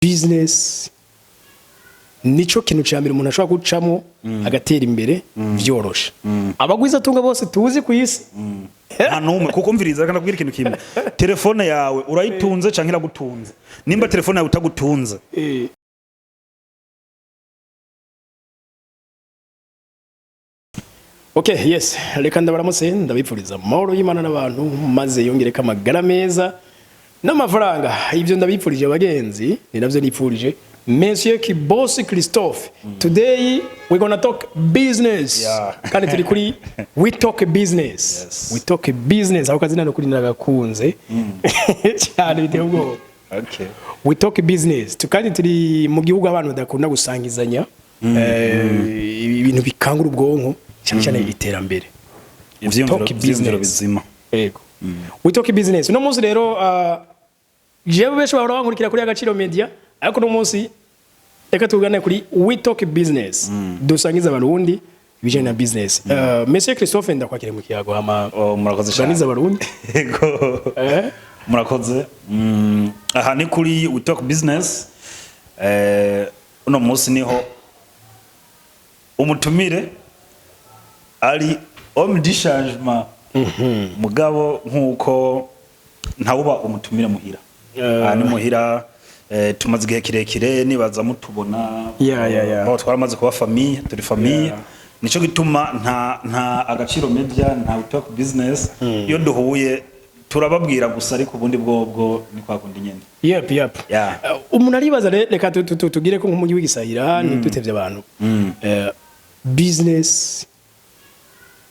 Business nico kintu ca mbere umuntu ashobora gucamo agatera imbere vyoroshe. Abagwizatunga bose tuzi ku isi, Nta n'umwe, kuko umviriza, reka ndakubwira ikintu kimwe: telefone yawe urayitunze canke iragutunze? Nimba telefone yawe itagutunze, Okay, yes, reka ndabaramutse, ndabipfuriza amahoro y'Imana n'abantu, maze yongereka amagara meza n'amafaranga. Ibyo ndabipfurije abagenzi, ni navyo nipfurije Monsieur Kibosi Christophe. Today we gonna talk business. Kandi turi kuri We Talk Business. We Talk Business, aho kazina no kuri nagakunze cyane biteye ubwoba. We Talk Business. Kandi turi mu gihugu abantu badakunda gusangizanya ibintu bikangura ubwonko, cyane cyane iterambere. Ivyiyumviro Talk ivyiyumviro business. bizima. Yego. We Talk Business. Uno munsi rero, jewe benshi bahora bankurikira kuri Agaciro Media, ariko uno munsi reka tugane kuri We Talk Business. Dusangiza Abarundi ibijanye na business. Monsieur Christophe, ndakwakira mu kiyago hama Oh, murakoze cyane. tuganize Abarundi. Yego. Murakoze. Aha ni kuri We Talk Business. Uno munsi niho umutumire ari homme du changement, mugabo nkuko ntawuba umutumire muhira. Aha ni muhira, tumaze igihe kirekire nibaza mutubona. Yeah. Aho twaramaze kuba famille, turi famille. Nico gituma nta Agaciro Media, nta We Talk Business, iyo duhuye turababwira gusa, ariko ubundi bwobwo ni kwa kundi nyene. Yep. Umuntu aribaza reka tugire ko nk'umujyi w'igisahira ntidutevye abantu. Business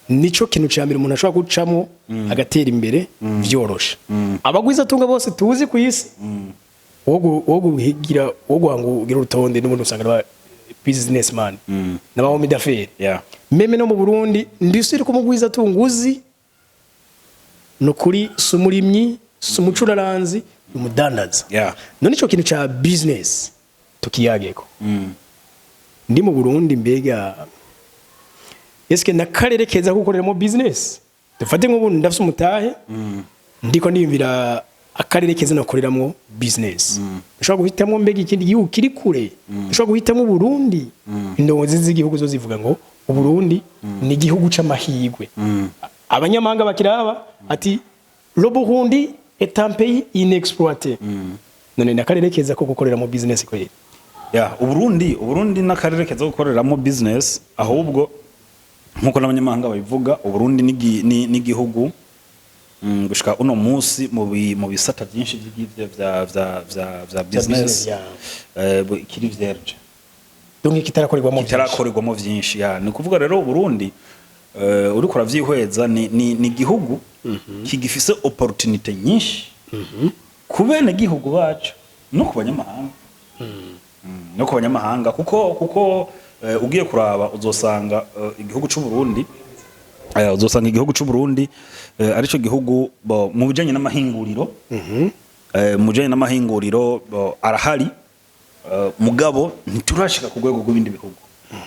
nico kintu ca mbere umuntu ashobora gucamo agatera imbere vyoroshe. Abagwizatunga bose tuzi ku isi, wo guhigira, wo guhanga ugira urutonde, n'ubundi usanga ari businessman n'aba homme d'affaires. Même no mu Burundi ndisiri ko mugwizatunga uzi ni ukuri si umurimyi, si umucuraranzi, ni umudandaza. None ico kintu ca business tukiyageko. Ndi mu Burundi, mbega eske n'akarere keza ko gukoreramo business? Dufate nk'ubu ndafise umutahe, ndiko ndiyumvira akarere keza nakoreramo business. Ushobora guhitamwo mbega ikindi gihugu kiri kure, ushobora guhitamwo Uburundi. Indongozi z'igihugu zo zivuga ngo Uburundi ni igihugu c'amahirwe. Abanyamahanga bakiraba ati: "Le Burundi est un pays inexploité." None ni akarere keza ko gukoreramo business kweli? Yeah, Uburundi n'akarere keza gukoreramo business. Ahubwo nkuko n'abanyamahanga babivuga, Uburundi n'igihugu gushika uno munsi mu bisata byinshi by'ivyo vya business business, yeah. Kiri vierge. Donc kitarakorerwamo vyinshi. Kitarakorerwamo vyinshi, ya. Ni ukuvuga rero Uburundi, uriko uravyihweza, ni igihugu kigifise opportunité nyinshi ku bene gihugu bacu no ku banyamahanga, no ku banyamahanga, kuko ugiye kuraba uzosanga igihugu c'u Burundi, uzosanga igihugu c'u Burundi arico gihugu mu bijanye n'amahinguriro, mu bijanye n'amahinguriro arahari, mugabo ntiturashika ku rwego rw'ibindi bihugu.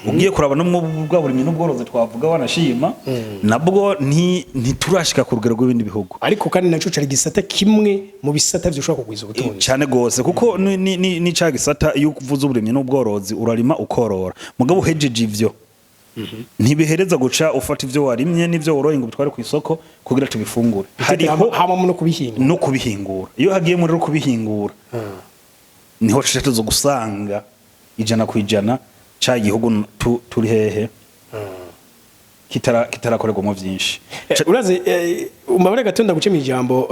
Ugiye kuraba no mu bwa burimyi n'ubworozi twavuga, wanashima nabwo ntiturashika ku rugero rw'ibindi bihugu. Ariko kandi naco cari gisata kimwe mu bisata vyoshobora kugwiza ubutunzi. Cyane gose, kuko ni ca gisata, iyo uvuze uburimyi n'ubworozi, urarima ukorora, mugabo uhejeje ivyo ntibihereza guca ufata ivyo warimye n'ivyo woroye ngo ubitware ku isoko kugira tubifungure. Hariho hama no kubihinga. No kubihingura. Iyo hagiye muri rero kubihingura, niho tuca tuza gusanga 100% ca gihugu turi hehe kitarakorerwamo vyinshi. Urazi, umbabare gato ndaguce mu ijambo,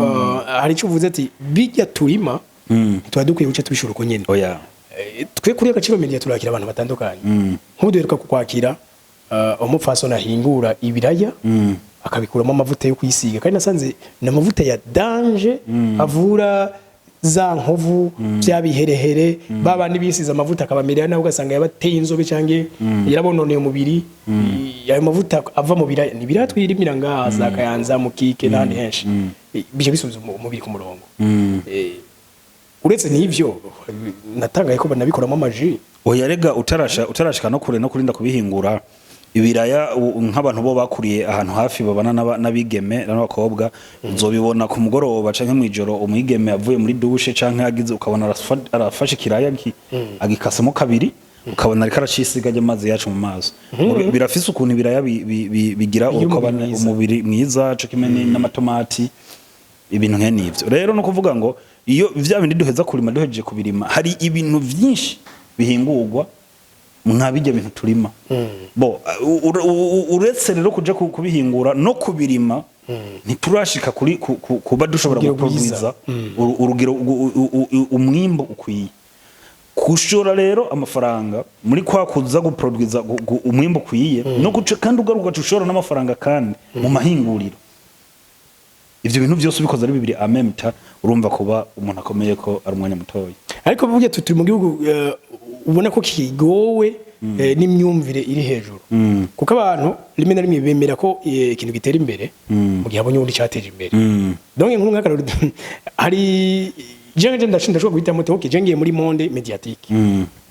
hari icyo uvuze ati bijya turima tuba dukwiye guca tubishura uko nyene. Oya. Twe kuri Agaciro Media turakira abantu batandukanye. Nk'ubu duheruka kukwakira umupfasoni ahingura ibiraya akabikuramo amavuta yo kwisiga, kandi nasanze ni amavuta ya danger, avura za nkovu, bya biherehere, ba bandi bisize amavuta akabamerera nawe ugasanga yabateye inzobe cyangwa yarabononeye umubiri. Ayo mavuta ava mu biraya, ni ibiraya twirimira ngaha za Kayanza, mu Kike n'ahandi henshi. Bice bisubiza umubiri ku murongo. Uretse n'ivyo, natangaye ko banabikoramo amaji. Oya rega, utarashika no kure no kurinda kubihingura. Ibiraya nk'abantu bo bakuriye ahantu hafi babana n'abigeme n'abakobwa, uzobibona ku mugoroba canke mw'ijoro, umwigeme avuye muri douche canke agize, ukabona arafashe ikiraya agikasemo kabiri, ukabona ariko aracisiga ajya amazi yacu mu maso. Birafise ukuntu ibiraya bigira bigira urukoba, umubiri mwiza. Umubiri mwiza co kimwe n'amatomati, ibintu nkene ivyo. Rero no kuvuga ngo iyo vya bindi duheza kurima, duhejeje kubirima, hari ibintu vyinshi bihingurwa mwa bijya bintu turima. Bo uretse rero kuja kubihingura no kubirima, ntiturashika kuri kuba dushobora urugero rwiza. guproduiza urugero umwimbu ukwiye. Kushora rero amafaranga muri kwa kuza guproduiza umwimbu ukwiye, no guca kandi ugaruka ugaca ushora n'amafaranga kandi mu mahinguriro, ivyo bintu byose ubikoze ari bibiri amemta, urumva kuba umuntu akomeye ko ari umwanya mutoya. Ariko burya turi mu gihugu ubona ko kigowe n'imyumvire iri hejuru, kuko abantu rimwe na rimwe bemera ko ikintu gitera imbere mu gihe abonye ubundi cyateje imbere. Donc nk'ubu nk'akarorero, hari jewe ndashobora guhitamo ati: "Okay, je ngiye muri monde médiatique."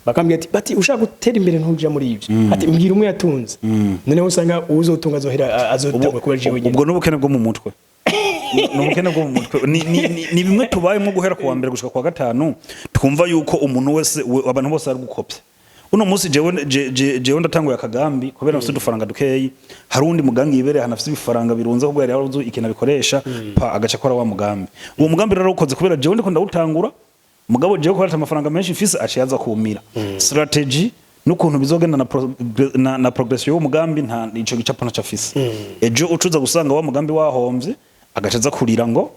Bakambwira ati bati: "Ushaka gutera imbere ntuja muri ibyo." Ati: "Mbwira umwe yatunze." Noneho usanga uwuzotunga azohera azotangwa kuba jewe nyine. Ubwo n'ubukene bwo mu mutwe, ni ubukene bwo mu mutwe, ni bimwe tubayemo guhera ku wa mbere gushika ku wa gatanu, twumva yuko umuntu wese abantu bose ari gukopya. Uno munsi jewe jewe ndatanguye akagambi kubera mfite udufaranga dukeyi, hari undi mugambi yibereye ahantu afite ibifaranga birunze, ahubwo yari yaruzi ikintu abikoresha pa agaca akora wa mugambi. Uwo mugambi rero ukoze kubera jewe ndiko ndawutangura, mugabo jewe kubera ata amafaranga menshi mfise, aciye aza kumira strategy n'ukuntu bizogenda na progression y'uwo mugambi. Nta ico gicapo ntaco afise. Ejo ucuza gusanga wa mugambi wahomvye, agaca aza kurira ngo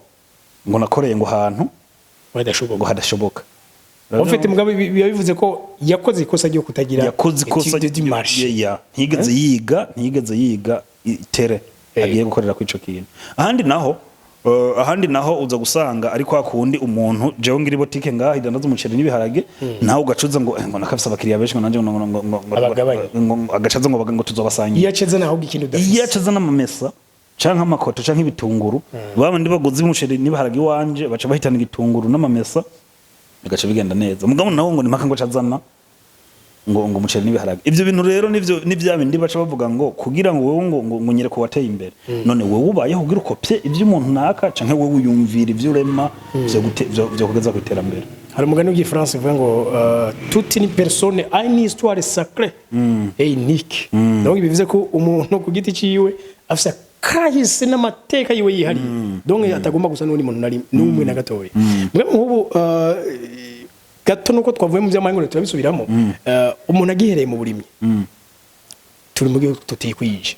nakoreye ngo hantu badashoboka, ngo hadashoboka. Ufite mugabo biba bivuze ko yakoze ikosa ryo kutagira yakoze ikosa étude du marché. Ya, ntiyigeze yiga, ntiyigeze yiga itere agiye gukorera kuri ico kintu. Ahandi naho uza gusanga ari kwa kundi umuntu, jewe ngira botike ngaha idandaza umuceri n'ibiharage, nawe ugacuza ngo ngo nakafise abakiriya benshi, ngo nanje ngo Abagabanye. ngo agacaza ngo tuzobasangira. Iyo aceze naho ikintu udafise. Iyo acaza n'amamesa canke amakoto canke ibitunguru, babandi baguze umuceri n'ibiharage iwanje baca bahitana igitunguru n'amamesa, bigaca bigenda neza. Mugabo nawe ngo ni mpaka ngo acazana ngo umuceri n'ibiharage. Ivyo bintu rero nivyo ni vya bindi baca bavuga ngo kugira ngo wewe ngo nyereke wateye imbere. None wewe ubayeho kugira ukopye ivyo umuntu naka, canke wewe uyumvira ivyo urema vyo kugeza ku iterambere? Hari umugani w'igifaransa uvuga ngo toute une personne a une histoire sacrée et unique. Donc bivuze ko umuntu ku giti ciwe afise kahise n'amateka yiwe yihariye, donc atagomba gusa n'undi muntu nari n'umwe na gatoya. Mwe nk'ubu gato nuko twavuye mu by'amahinguriro turabisubiramo, umuntu agihereye mu burimyi, turi mu gihugu tutikwije,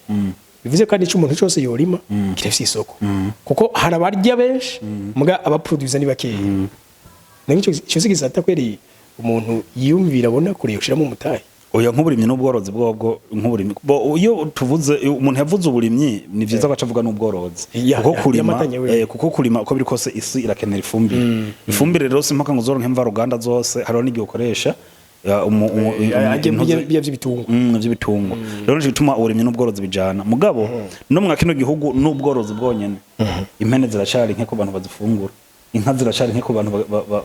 bivuze kandi icyo umuntu cyose yorima kirafise isoko, kuko hari abarya benshi muga abaproducer ni bakeya. Naho icyo si gisata kweri umuntu yiyumvira abona kure yoshiramo umutahe. Oya, nk'uburimyi n'ubworozi bwobwo, nk'uburimyi bo iyo tuvuze, iyo umuntu yavuze uburimyi, ni vyiza ko acavuga n'ubworozi, kuko kurima yamatanye wewe. Kuko kurima uko biri kose isi irakenera ifumbire. Ifumbire rero si impaka ngo uzoronke mvaruganda zose, hariho n'igihe ukoresha biya by'ibitungwa. Vy'ibitungwa. Rero nico gituma uburimyi n'ubworozi bijana. Mugabo no mwa kino gihugu n'ubworozi bwonyene, impene ziracari nke ku bantu bazifungura, inka ziracari nke ku bantu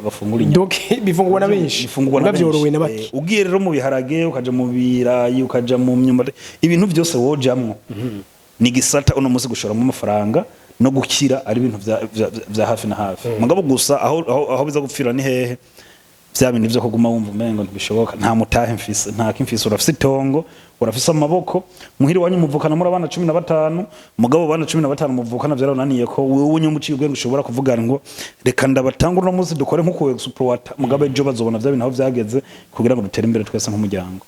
bafungura inyama. Donc bifungurwa na benshi, bifungurwa na muga vyorowe na benshi. bake. Ugiye rero mu biharage, ukaja mu birayi, ukaja mu myumbati, ibintu byose wojamwo ni gisata uno munsi gushoramo amafaranga no gukira ari ibintu vya hafi na hafi. Mugabo gusa aho biza gupfira ni hehe? Vya bintu vyo kuguma wumva umengo ntibishoboka, nta mutahe mfise, nta kimfise. Urafise itongo, urafise amaboko, muhiri wanyu muvukana muri abana 15, mugabo abana 15 muvukana vyarananiye ko wewe nyuma uciye ubwenge ushobora kuvuga ngo reka ndabatanga uno munsi dukore nko exploiter, mugabo ejo bazobona vya bintu aho vyageze, kugira ngo dutere imbere twese nk'umuryango.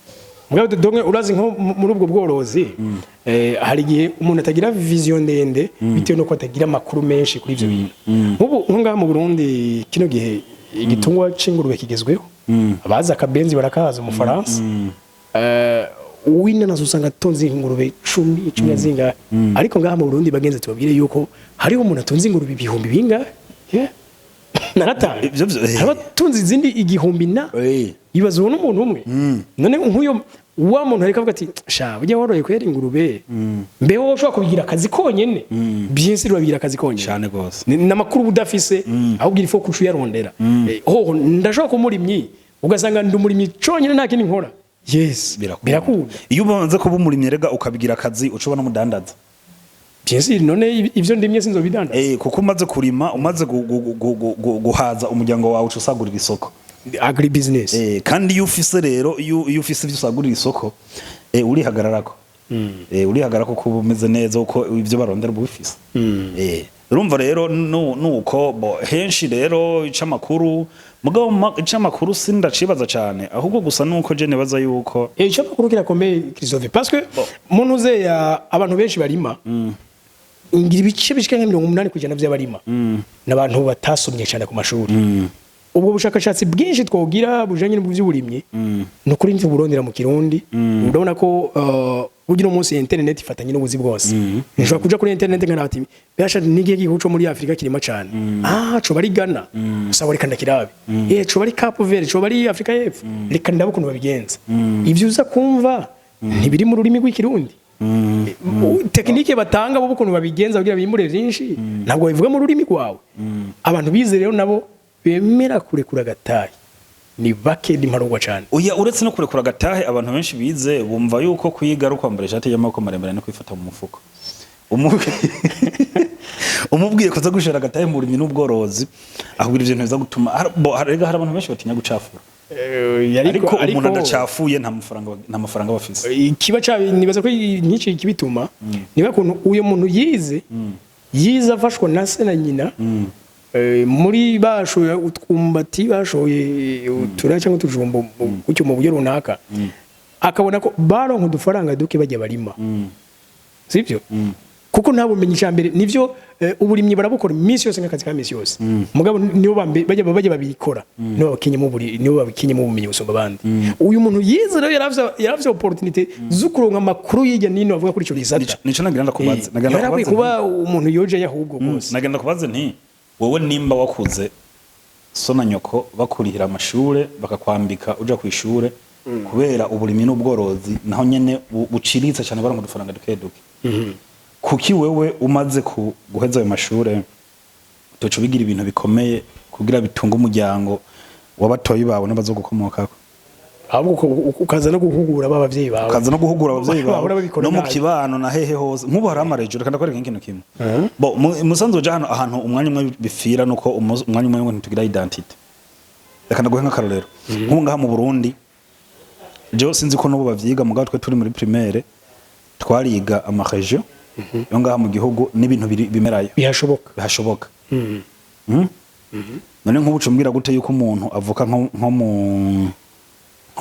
Mugabo donc urazi nko muri ubwo bworozi, hari igihe umuntu atagira vision ndende bitewe nuko atagira amakuru menshi kuri ivyo bintu. Nk'ubu nko ngaha mu Burundi kino gihe igitungwa c'ingurube kigezweho, abazi akabenzi barakaza mu Faransa, uw'inanazi usanga atunze ingurube 10, 10 na zingahe. Ariko ngaha mu Burundi, bagenzi, tubabwire yuko hariho umuntu atunze ingurube ibihumbi bingahe. Yeah. Naratanga Ivyo hari abatunze izindi igihumbi na ibaze uwo n'umuntu umwe. None nk'uyo wa muntu ariko avuga ati: "Sha, ujya woroye kwera ingurube, mbeho wowe ushobora kubigira akazi konyene?" Bien sûr, urabigira akazi konyene. Cane gose. Ni amakuru uba udafise, ahubwo il faut kuca uyarondera. Hoho ndashobora kuba umurimyi, ugasanga ndi umurimyi conyene, nta kindi nkora. Yes, birakunda. Iyo ubanze kuba umurimyi rega, ukabigira akazi, uca ubona umudandaza. Bien sûr, none ivyo ndimye sinzobidandaza? Kuko umaze kurima, umaze guhaza umuryango wawe, uca usagurira isoko. Agri business. Kandi iyo ufise rero, iyo ufise ivyo usagurira isoko, urihagararako. Urihagararako kuba umeze neza, uko ivyo barondera uba ubifise. Urumva rero nuko bo henshi rero icamakuru, mugabo icamakuru sindacibaza cane, ahubwo gusa nuko je nibaza yuko Ico makuru kirakomeye, Christophe, parce que muntu uze ya abantu benshi barima, ngira ibice bishika nka 80% by'abarima n'abantu batasomye cyane ku mashuri. Ubwo bushakashatsi bwinshi twogira bujanye n'uburimyi, ni ukuri ntiburondera mu Kirundi. Urabona ko burya uno munsi internet ifatanye n'ubuzi bwose. Nshobora kuja kuri internet nkana ati besha n'igihe gihugu co muri Afrika kirima cane, ah, coba ari Ghana, sawa, reka ndakirabe, coba ari Cape Verde, coba ari Afrika y'Epfo, reka ndabe ukuntu babigenza. Ivyo uza kumva ntibiri mu rurimi rw'Ikirundi. Technique batanga bo ukuntu babigenza kugira bimbure byinshi, ntabwo babivuga mu rurimi rwawe. Abantu bize rero nabo bemera kurekura agatahe ni bake, ni mparugwa cyane. Oya, uretse no kurekura agatahe, abantu benshi bize bumva yuko kwiga ari ukwambara ishati y'amaboko maremare no kwifata mu mufuko. Umubwiye kuza gushora agatahe mu burimyi n'ubworozi, ahubwo ivyo bintu biza gutuma rega hari abantu benshi batinya gucafura, ariko umuntu adacafuye nta mafaranga aba afise. Ikiba cabi nibaza ko nyinshi kibituma niba kuntu uyo muntu yize afashwa na se na nyina, muri bashoye utwumbati, bashoye utura cyangwa utujumbo gutyo mu buryo runaka, akabona ko baronka udufaranga duke bajya barima, sibyo? Kuko nta bumenyi. Cya mbere nivyo, uburimyi barabukora iminsi yose nk'akazi ka minsi yose, mugabo nibo bajya babikora, nibo bakinyemo buri, nibo babikinyemo ubumenyi gusumba abandi. Uyu muntu yize rero yaravye opportunité zo kuronka amakuru hirya nino avuga kuri ico gisata. Nico nagira ndakubaze, nagira Yarakwiye ndakubaze. kuba umuntu yoje ahubwo rwose. Nagenda kubaze nti wowe nimba wakuze so na nyoko bakurihira amashure, bakakwambika uja ku ishure, kubera uburimyi n'ubworozi naho nyene buciriritse cyane, baronka udufaranga duke duke, kuki wewe umaze guheza ayo mashure utoca ubigira ibintu bikomeye kugira bitunge umuryango w'abatoyi bawe n'abazogukomokako? Ahubwo ukaza no guhugura ba bavyeyi bawe. Ukaza no guhugura abavyeyi bawe Bahora babikora no mu nabi. kibano na hehe hose. Nk'ubu hari amarejo, reka ndakwereka nk'ikintu kimwe. Bo musanzwe uja hano ahantu umwanya umwe bifira nuko umwanya umwe ngo ntitugira identité. Reka ndaguhe nk'akarorero. Nk'ubu ngaha mu Burundi, jewe sinzi ko n'ubu bavyiga, mugabo twe turi muri primaire twariga ama région yo ngaha mu gihugu n'ibintu bimerayo. Bihashoboka. Bihashoboka. None nk'ubu ucumbwira gute yuko umuntu avuka nko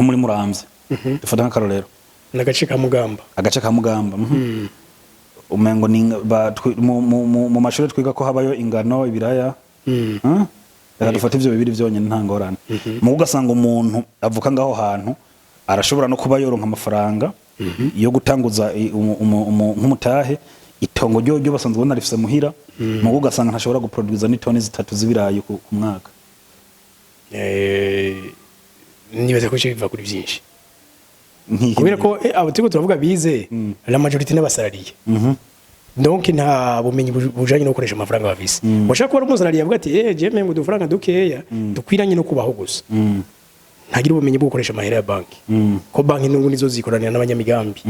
muri Muramvya, dufata nk'akarorero, n'agace ka Mugamba. Agace ka Mugamba. Umengo ni mu mashuri twiga ko habayo ingano, ibiraya. Reka dufate ivyo bibiri vyonyene, nta ngorane. Mu ugasanga umuntu avuka ngaho hantu arashobora no kuba yoronka amafaranga yo gutanguza nk'umutahe, itongo ryo basanzwe banarifise muhira, mu ugasanga ntashobora guproduza n'itoni 3 z'ibirayi ku mwaka. Nibaza ko ico biva kuri byinshi. Nk'iki? Kubera ko abo turiko turavuga bize, la majorité n'aba salariés, donc nta bumenyi bujanye no gukoresha amafaranga bafise. Washaka kuba ari umu salarié avuga ati je mengo udufaranga dukeya dukwiranye no kubaho gusa, ntagira ubumenyi bwo gukoresha amahera ya banki, ko banki n'ubu nizo zikoranira n'abanyamigambi.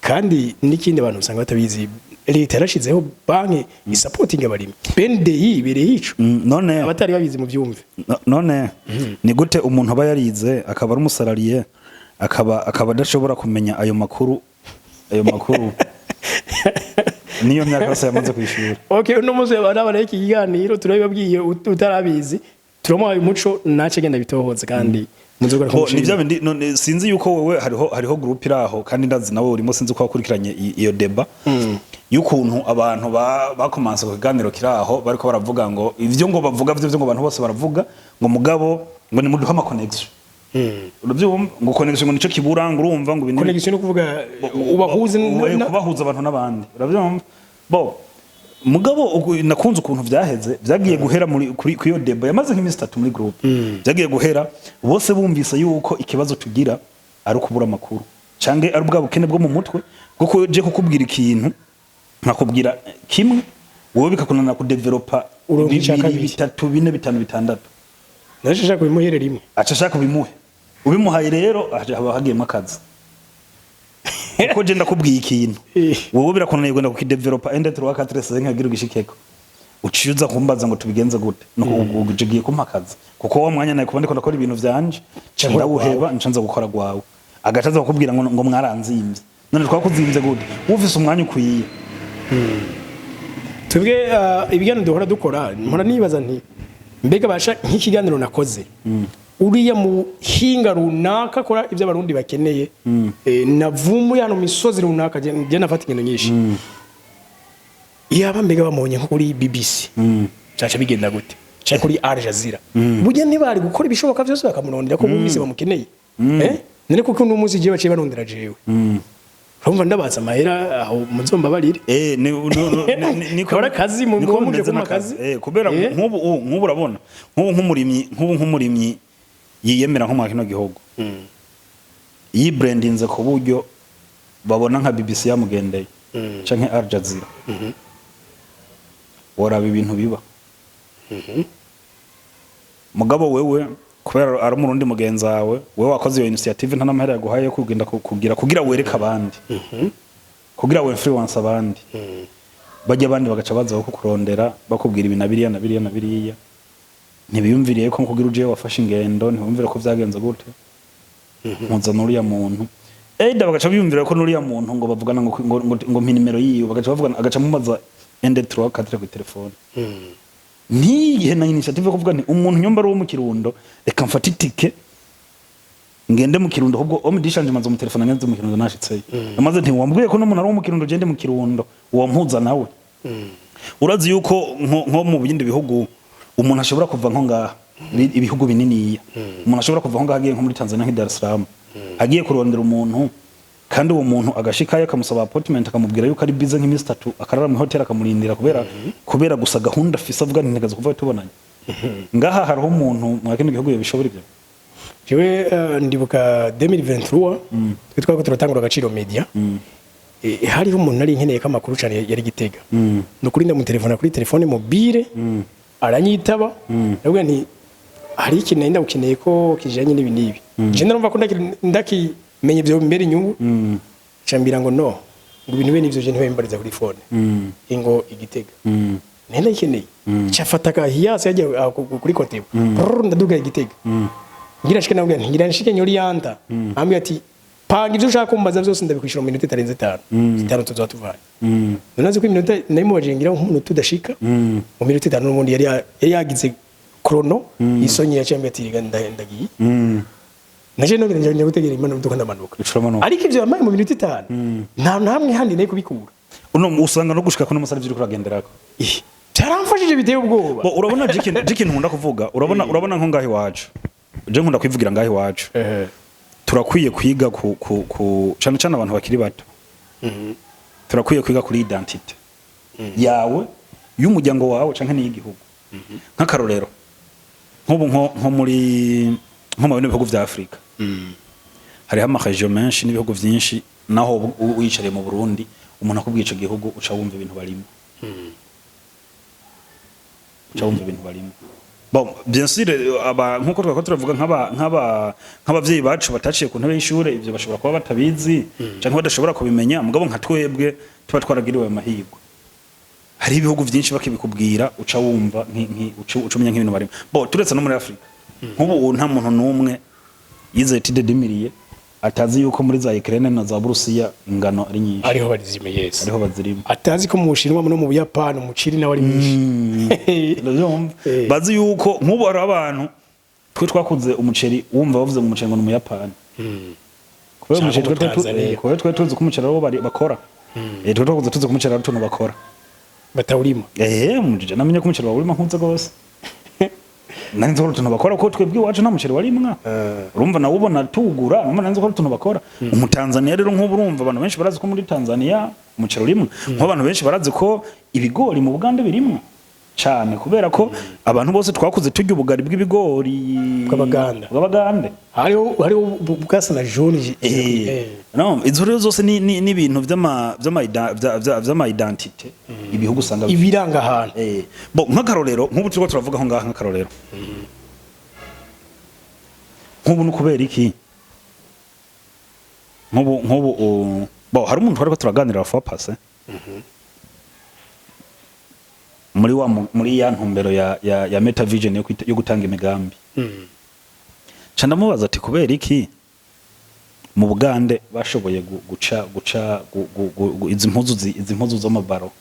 Kandi n'ikindi abantu usanga batabizi, leta yarashizeho banki isapotinga abarimyi, BNDI ibereye ico. None Abatari babizi mu byumve. None ni gute umuntu aba yarize, akaba ari umu salarié, akaba adashobora kumenya ayo makuru niyo myaka yose yamaze kwishura? Okay, uno munsi abana iki kiganiro turabibabwiye, utarabizi turamuhaye umuco, nace genda bitohoze kandi muzogora. Bo, ni bya bindi. None sinzi yuko wewe hariho group iri aho, kandi ndazi nawe urimo, sinzi ko wakurikiranye iyo débat y'ukuntu abantu bakomanse ku kiganiro kiri aho, bariko baravuga ngo ivyo ngo bavuga vyo ngo abantu bose baravuga ngo mugabo ngo nimuduhe ama connection, urabyumva, ngo connection ngo nico kibura, ngo urumva ngo ibintu. Connection no kuvuga ubahuze Kubahuza abantu n'abandi, urabyumva. Bo mugabo nakunze ukuntu vyaheze, vyagiye guhera muri kuri iyo débat yamaze nk'iminsi 3 muri groupe, vyagiye guhera bose bumvise yuko ikibazo tugira ari ukubura amakuru, canke ari ubwa bukene bwo mu mutwe bwo je kukubwira ikintu nkakubwira kimwe, wowe bikakunanira kudevelopa Uronka ica bibiri, kabiri. bitatu, bine, bitanu, bitandatu. Naje shaka kubimuhere rimwe. Aca ashaka bimuhe. Ubimuhaye rero haba hagiyemo akazi, kuko je ndakubwiye ikintu, wowe birakunaniye kugenda kukidevelopa un, deux, trois, quatre, cinq, agira ugishikeko, uciye uza kumbaza ngo tubigenze gute. Nuko ugiye kumpa akazi, kuko wa mwanya nawe kuba ndiko ndakora ibintu vyanje nca ndawuheba, nca nza gukora gwawe, agaca aza kukubwira ngo mwaranzimvye. None twakuzimvye gute ufise umwanya ukwiye? Twebwe ibiganiro duhora dukora, mpora nibaza nti mbega basha nk'ikiganiro nakoze, uriya muhinga runaka akora ibyo Abarundi bakeneye, navumbuye hano mu misozi runaka, je nafata ingendo nyinshi, yaba mbega bamubonye nko kuri BBC byaca bigenda gute, canke kuri Al Jazeera? Burya ntibari gukora ibishoboka byose bakamurondera ko bumvise bamukeneye? None kuko uno munsi je baciye barondera jewe, urumva ndabaza amahera aho muzombabarire. Ni no, no, niko. Kora akazi Niko muba muje bimeze kumpa n'akazi. akazi. Kubera nk'ubu urabona nk'ubu nk'umurimyi yiyemera nko mwa kino gihugu, yibrandinze ku buryo babona nka BBC yamugendeye canke Al Jazeera, woraba ibintu biba. Mugabo wewe kubera ari umurundi mugenzi wawe, wewe wakoze iyo initiative, nta n'amahera yaguhaye yo kugenda kugira wereke abandi, kugira we influence abandi, bajya abandi bagaca baza kukurondera, bakubwira ibi na biriya na biriya na biriya. Ntibiyumviriye ko kugira uje wafashe ingendo, ntibumvire ko vyagenze gute mpuza n'uriya muntu. Eda bagaca biyumvira ko n'uriya muntu ngo bavugana ngo mpa nimero yiwe, bagaca bavugana, agaca mubaza un, deux, trois, quatre kuri telefone. Ntiyihe na initiative yo kuvuga nti umuntu nyomba ari uwo mu Kirundo, reka mfate itike ngende mu Kirundo, ahubwo homme d'échange manzo mu telefone ngenze mu Kirundo, nashitseyo amaze nti wambwiye ko n'umuntu ari uwo mu Kirundo, gende mu Kirundo uwo mpuza nawe. Urazi yuko nko mu bindi bihugu umuntu ashobora kuva nko ngaha, ibihugu bininiya, umuntu ashobora kuva nko ngaha agiye nko muri Tanzania, nk'i Dar es Salaam, agiye kurondera umuntu, kandi uwo muntu agashikayo akamusaba appointment, akamubwira yuko ari busy nk'iminsi 3, akarara mu hotel akamurindira, kubera gusa gahunda afise, avuga nti ntegaza kuva tubonanye. Ngaha hariho umuntu mwa kino gihugu yobishobora ibyo? Jewe ndibuka 2023 twe twako turatangura Agaciro Media. Hariho umuntu nari nkeneye ko amakuru cyane, yari Gitega. Nukuri ndamutelefona kuri telefone mobile, aranyitaba. Ndavuga nti hari ikintu nari ndagukeneye ko kijanye n'ibi n'ibi, je ndarumva ko ndakimenye ibyo mbere inyungu. Cambira ngo no, ngo ibintu bene ivyo je ntibimbariza kuri phone, ingo igitega nari ndayikeneye. Cafata ka Hiace yagiye kuri Kotebu. Brrr, ndaduga Igitega, ngira nshike, nabwira nti ngira nshike Nyoriyanta. Ambwira ati panga ibyo ushaka kumbaza byose, ndabikwishura mu minota itarenze 5, 5 tuzaba tuvanye. None azi ko iminota nayimubaje ngira nk'umunota udashika, mu minota 5 n'ubundi yari yagize chrono isonye, yaciye ambwira ati rega ndagiye. Naje nongera njya gutegera imodoka, ndamanuka. Ucuramanuka. Ariko ibyo yamaye mu minota 5 nta namwe handi nari kubikura. Uno usanga no gushika kuno musari ivyo uragenderako. Ih, byaramfashije biteye ubwoba. Bo urabona jikintu nkunda kuvuga, urabona nko ngaho iwacu, je nkunda kwivugira ngaho iwacu, turakwiye kwiga ku cyane cyane abantu bakiri bato, turakwiye kwiga kuri identité yawe, y'umuryango wawe canke n'iy'igihugu. Nk'akarorero, nk'ubu nko muri nko mu bindi bihugu vya Afrika hariho amaregion menshi n'ibihugu vyinshi, naho wiyicariye mu Burundi, umuntu akubwiye ico gihugu uca wumva ibintu barimo, uca wumva ibintu barimo. Bon, bien sûr, aba nkuko twako turavuga nk'abavyeyi bacu bataciye ku ntebe y'ishure, ivyo bashobora kuba batabizi canke badashobora kubimenya. Mugabo nka twebwe tuba twaragiriwe ayo mahirwe, hari ibihugu vyinshi bakibikubwira uca wumva uca umenya nk'ibintu barimo. Bon, turetse no muri Afrika, nk'ubu ubu nta muntu n'umwe yize études de milieu atazi yuko muri za Ukraine na za Burusiya ingano ari nyinshi. Ariho barizime, yes. Ariho bazirima. Atazi ko mu Bushinwa no mu Buyapani umuceri nawe ari mwinshi. Ndavyumva. Bazi yuko nk'ubu hari abantu twe twakuze umuceri wumva bavuze ngo umuceri ngo ni Umuyapani, kubera Cyangwa umuceri twe Umutanzania. kubera twe tuzi ko umuceri ariwo bakora. Twe twakuze tuzi ko umuceri ari utuntu bakora. Batawurima. Mujije namenye ko umuceri bawurima nkuze gose. Nari nzi ko ari utuntu bakora, kuko twebwe iwacu nta muceri warimwa. Urumva nawe ubona tuwugura, urumva nari nzi ko ari utuntu bakora. Umutanzania rero nk'ubu urumva abantu benshi barazi ko muri Tanzania umuceri urimwa. Nk'abantu benshi barazi ko ibigori mu Bugande birimwa cane, kubera ko abantu bose twakuze turya ubugari bw'ibigori Bw'Abaganda. Bw'Abagande. Hariho bwasa na jaune. No, izo rero zose ni ibintu vy'ama identité ibihugu usanga bifite. Ibiranga ahantu. Bo nk'akarorero, nk'ubu turiko turavuga aho ngaha, nk'akarorero. Nk'ubu ni kubera iki? Nk'ubu bo hari umuntu twariko turaganira fois passée muri ya ntumbero ya meta vision yo gutanga imigambi. Ca ndamubaza ati kubera iki mu Bugande bashoboye guca izi mpuzu z'amabaro,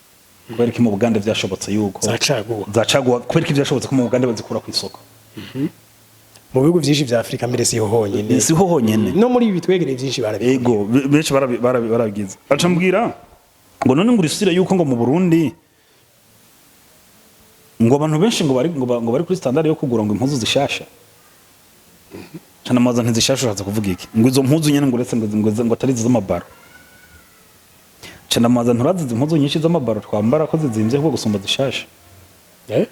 kubera iki mu Bugande vyashobotse yuko Za caguwa. Za caguwa, kubera iki vyashobotse ko mu Bugande bazikura ku isoko? Mu bihugu vyinshi vya Afrika mbere siho honyene. Siho honyene. No muri ibi twegereye vyinshi barabikora. Ego, benshi barabigize. Aca mbwira ngo none ngo urisire yuko ngo mu Burundi ngo abantu benshi ngo bari kuri standard yo kugura ngo impuzu zishasha. Ca ndamubaza nti zishasha ushatse kuvuga iki? Ngo izo mpuzu nyene, ngo uretse ngo atari izo z'amabaro. Ca ndamubaza nti urazi izi mpuzu nyinshi z'amabaro twambara ko zizimvye kuko gusumba zishasha?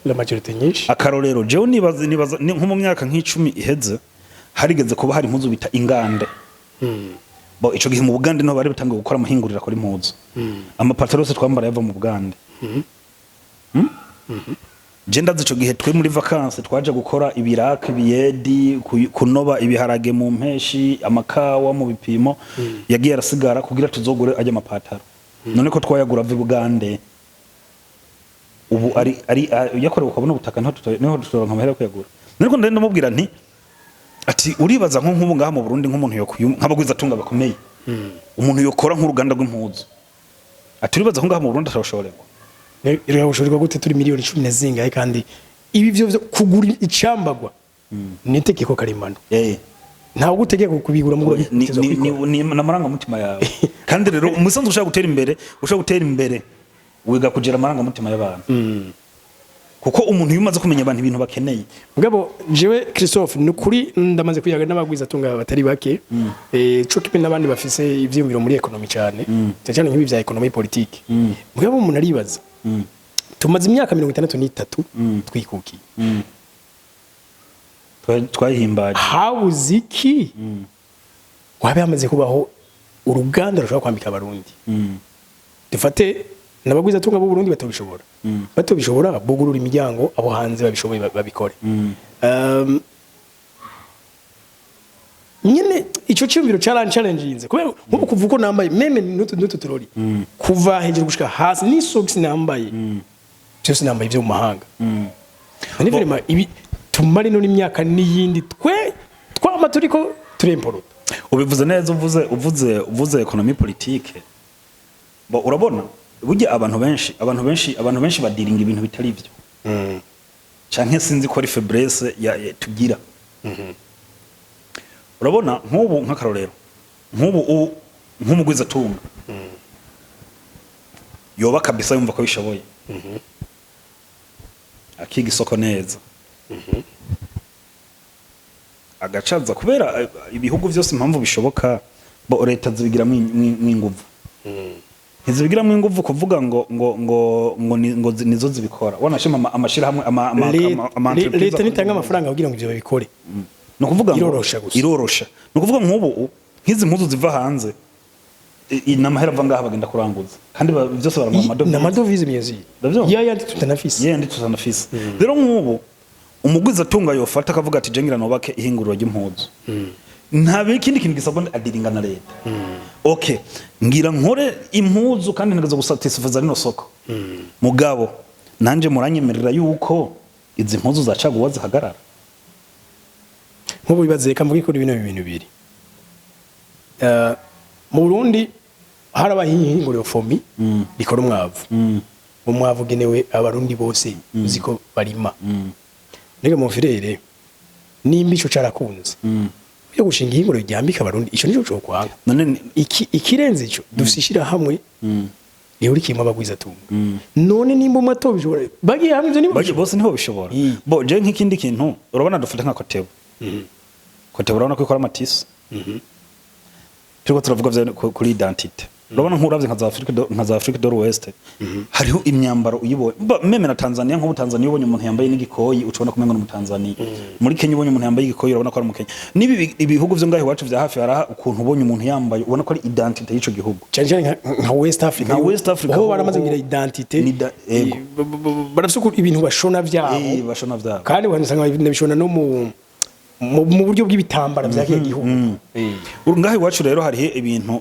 La majorité nyinshi. Akarorero, jewe nibaza nko mu myaka nk'icumi iheze harigeze kuba hari impuzu bita ingande. Bo ico gihe mu Bugande niho bari batangiye gukora amahinguriro akora impuzu. Amapataro yose twambara yava mu Bugande. Je ndazi ico gihe twe muri vacances twaje gukora ibiraka, ibiyedi, kunoba ibiharage mu mpeshi, amakawa mu bipimo yagiye arasigara kugira tuzogure ajya amapataro. None ko twayagura ava i Bugande, ubu ari yakorewe ukabona ubutaka niho tutoronka amahera yo kuyagura. None ko ndamubwira nti ati uribaza nko nk'ubu ngaha mu Burundi nk'umuntu nk'abagwiza atunga bakomeye, umuntu yokora nk'uruganda rw'impuzu, ati uribaza ko ngaha mu Burundi atarashorerwa? Irabushoborwa gute turi miliyoni 10 na zingahe, kandi ibi vyo kugura icambagwa ni itegeko karemano? Ntabwo utegeka kubigura mu Ni n'amarangamutima yawe. Kandi rero umusanzu ushaka gutera imbere wiga kugira amarangamutima y'abantu, kuko umuntu iyo umaze kumenya abantu ibintu bakeneye. Mugabo jewe Christophe, ni ukuri ndamaze kuyaga n'abagwiza tunga batari bake, co kimwe n'abandi bafise ivyiyumviro muri économie cyane, cyane cyane nk'ibi vya économie politique. Mugabo umuntu aribaza, tumaze imyaka 63 twikukiye. Twahimbaje. Habuze iki wabe hamaze kubaho uruganda rushobora kwambika Abarundi? Dufate nabagwiza tunga b'u Burundi batobishobora bugurura imiryango, abo hanze babishoboye babikore. Nyene ico cyumviro cyaran-challenginze, kubera nkubu kuva uko nambaye même n'utu turori kuva hejuru gushika hasi ni socks nambaye, byose nambaye ibyo mu mahanga. Ni vraiment ibi tumare no n'imyaka n'iyindi twe twama turiko turemporuta. Ubivuze neza, uvuze économie politique. Bo urabona burya abantu benshi badiringa ibintu bitari byo, canke sinzi ko ari faiblesse ya tugira. Urabona nk'ubu nk'akarorero, nk'ubu nk'umugwiza tunga yoba kabisa yumva ko bishoboye, akiga isoko neza, agacaza kubera ibihugu byose impamvu bishoboka, bo leta zibigiramwo inguvu, ntizibigiramwo inguvu kuvuga ngo nizo zibikora, wanashima amashirahamwe ama entreprise. Leta nitanga amafaranga kugira ngo ivyo babikore. Ni ukuvuga ngo Irorosha gusa. Irorosha. Ni ukuvuga nk'ubu nk'izi mpuzu ziva hanze, n'amahera ava ngaha bagenda kuranguza, kandi byose baramuha amadovize. N'amadovize miyezi. Ndavyumva. Ya yandi tutanafise. Yandi tutanafise. Rero nk'ubu umugwiza atunga yofata akavuga ati jengira nubake ihinguriro ry'impuzu, nta ikindi kintu gisabwa, adiringa na leta. Okay, ngira nkore impuzu kandi ntegereza gusatisfaza rino soko, mugabo nanje muranyemerera yuko izi mpuzu za caguwa zihagarara. Nk'ubu bibaze, reka mvuge kuri bino bintu bibiri. Mu Burundi harabaho ihinguriro FOMI rikora umwavu. Umwavu ugenewe Abarundi bose, uzi ko barima. Mbega mon frère, nimba ico carakunze yo gushinga ihinguriro ryambika Abarundi, ico nico cokwanga. None Ikirenze ico, dufise ishirahamwe rihurikiyemwo abagwizatunga. None nimba umwe atobishobora, bagiye hamwe ivyo nibo Baje bose niho bishobora. Bo je nk'ikindi kintu, urabona dufata nka COTEBU. COTEBU urabona ko ikora ama tissus. Turiko turavuga vya kuri identité, urabona nk'uravye nka za Afrique de l'Ouest, hariho imyambaro uyibonye. Même na Tanzania, nk'ubu Tanzania ubonye umuntu yambaye n'igikoyi ucubona kumengo ni Umutanzania. Muri Kenya ubonye umuntu yambaye igikoyi urabona ko ari Umukenya. Nibi ibihugu vyo ngaho iwacu vya hafi haraha ukuntu ubonye umuntu yambaye ubona ko ari identité y'ico gihugu. Cyane cyane nka West Africa. Nka West Africa. Aho baramaze kugira identité. Ego. Barafise ukuntu ibintu bashona vyabo. Bashona vyabo. Kandi wanasanga nabishona no mu mu buryo bw'ibitambara vya kiya gihugu. Uru ngaho iwacu rero hariho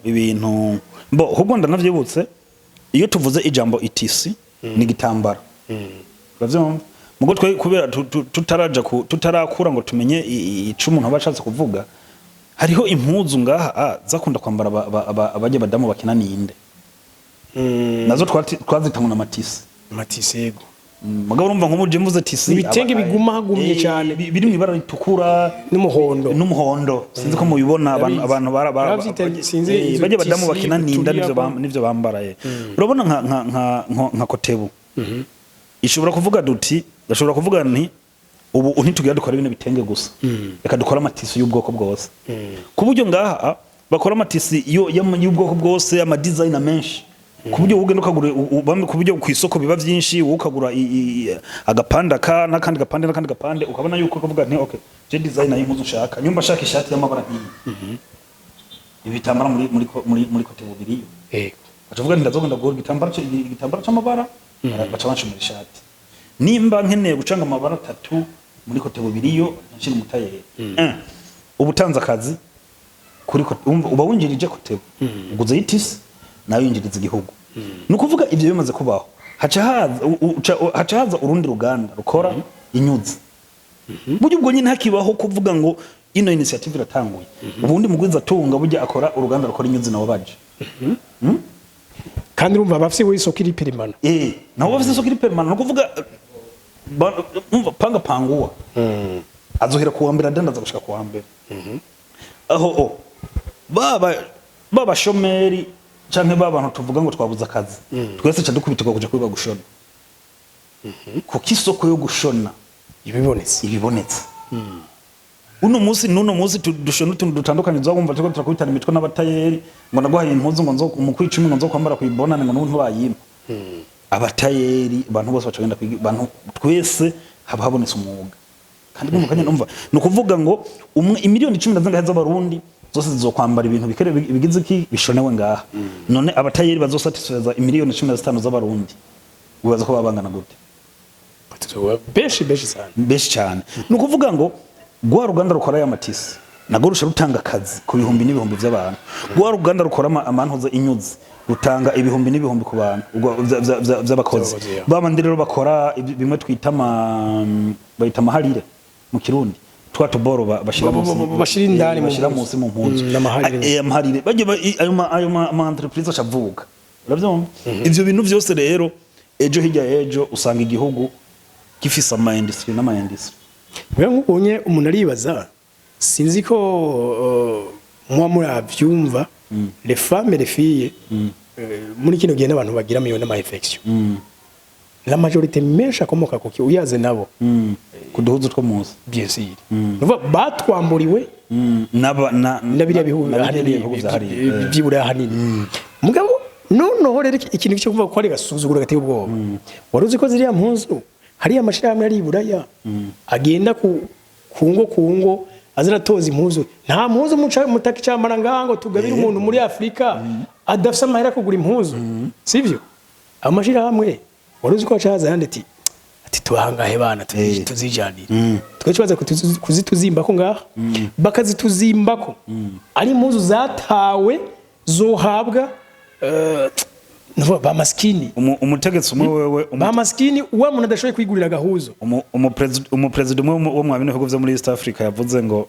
ibintu bo ahubwo ndanavyibutse. Iyo tuvuze ijambo i tissu, ni igitambara, uravyumva? Mugo twe kubera tutaraja tutarakura ngo tumenye ico umuntu aba ashatse kuvuga. Hariho impuzu ngaha zakunda kwambara abajya badamu bakina ninde, nazo twazita ngo n'ama tissus. Ama tissus, yego. Mugabo urumva nk'ubu mvuze tissu, Ibitenge biguma hagumye cyane. Biri mu ibara ritukura n'umuhondo. N'umuhondo, sinzi ko mubibona abantu. Ndabizi. Abantu bara Baravyita, sinzi, izo bajya badamu tissu bakina ninda nivyo. turiyako. Nivyo bambara. Urabona nka COTEBU ishobora kuvuga duti, ndashobora kuvuga nti ubu ntitugira dukora bino bitenge gusa, reka dukore ama tissus y'ubwoko bwose, ku buryo ngaha bakora ama tissus y'ubwoko bwose, ama design menshi, ku buryo ugenda ukagura ku buryo ku isoko biba byinshi, wowe ukagura agapanda ka n'akandi gapande n'akandi gapande, ukabona yuko ukavuga nti okay, je design y'impuzu nshaka, nyumba nshaka ishati y'amabara nk'iyi, ibitambara muri COTEBU biriyo. Bacavuga nti ndazogenda kugura igitambara c'amabara, baca banshumira ishati. Nimba nkeneye gucanga amabara atatu, muri COTEBU biriyo, nshira umutayeri. Uba utanze akazi kuri umva, uba winjirije COTEBU, uguze i tissu, nawe winjiriza igihugu. Ni ukuvuga ibyo bimaze kubaho, haca haza urundi ruganda rukora inyuzi. Burya ubwo nyine hakibaho kuvuga ngo ino initiative iratanguye, ubundi mugwiza atunga burya akora uruganda rukora inyuzi, nabo baje. Kandi urumva bafise isoko iri permanent. Nabo bafise isoko iri permanent. Ni ukuvuga umva, panga panguwa azohera kuwa mbere adandaza gushika kuwa mbere. Aho o baba babashomeri canke ba bantu tuvuga ngo twabuze akazi, twese ca dukubitirwa kuja kwiga gushona, kuko isoko yo gushona ibibonetse. Ibibonetse uno munsi n'uno munsi dushona utuntu dutandukanye. Uzabumva turiko turakubitana imitwe n'abatayeri ngo naguhaye impuzu ngo nzo mu kwicumi ngo nzo kwambara kwibonane, ngo n'ubu ntibayimpa. Abatayeri, abantu bose baca bagenda kwiga, abantu twese haba habonetse umwuga. Kandi mu kanya numva ni ukuvuga ngo umwe imiliyoni 10 na zingahe z'abarundi zose zizokwambara ibintu bikere bigize iki bishonewe ngaha. None abatayeri bazosatisfeza imiliyoni 15 z'abarundi, wibaza ko baba bangana gute? Benshi, benshi cyane. Benshi cyane. Ni ukuvuga ngo rwa ruganda rukora aya ma tissus nagwo rusha rutanga akazi ku bihumbi n'ibihumbi by'abantu. Rwa ruganda rukora amantuza inyuzi rutanga ibihumbi n'ibihumbi ku bantu vy'abakozi. Vy'abakozi, yeah. Babandi rero bakora bimwe twita ama bayita amaharire mu Kirundi, twa tuboro bashira munsi bashira indani mu bashira mpuzu. munsi mu mpuzu. N'amaharire. Amaharire bajye ayo ma entreprise acavuka, uravyumva? Ivyo bintu vyose rero, ejo hirya y'ejo usanga igihugu gifise ama industry n'ama industry. Mbega nk'ubonye umuntu aribaza, sinzi ko muba muravyumva, les femmes, les filles, muri kino gihe n'abantu bagira miliyoni n'ama infection, la majorité menshi akomoka kuki uyaze nabo. Ku duhuzu two munsi. Bien sûr. Nuvuga batwamburiwe Naba na na biriya bihugu na biriya ahanini bihugu vya hariya. vy'iburaya ahanini. Mugabo noneho rero ikintu cyo kuvuga ko ari gasuzuguro gateye ubwoba, wari uzi ko ziriya mpuzu hariya amashirahamwe ari i Buraya agenda ku ngo aziratoza impuzu? Nta mpuzu mutakicambara ngaha ngo tugabire umuntu muri Afurika adafise amahera kugura impuzu, sivyo? Amashirahamwe, wari uzi ko haca ayandi ati tubahangahe bana tuzijanire, twe tubaza kuzituzimbako ngaha, bakazituzimbako ari impuzu zatawe zohabwa nuvuga ba maskini. Umutegetsi umwe wewe Ba maskini, wa muntu adashoboye kwigurira agahuzo. Umuperezida umwe wo mu bino bihugu vyo muri East Africa yavuze ngo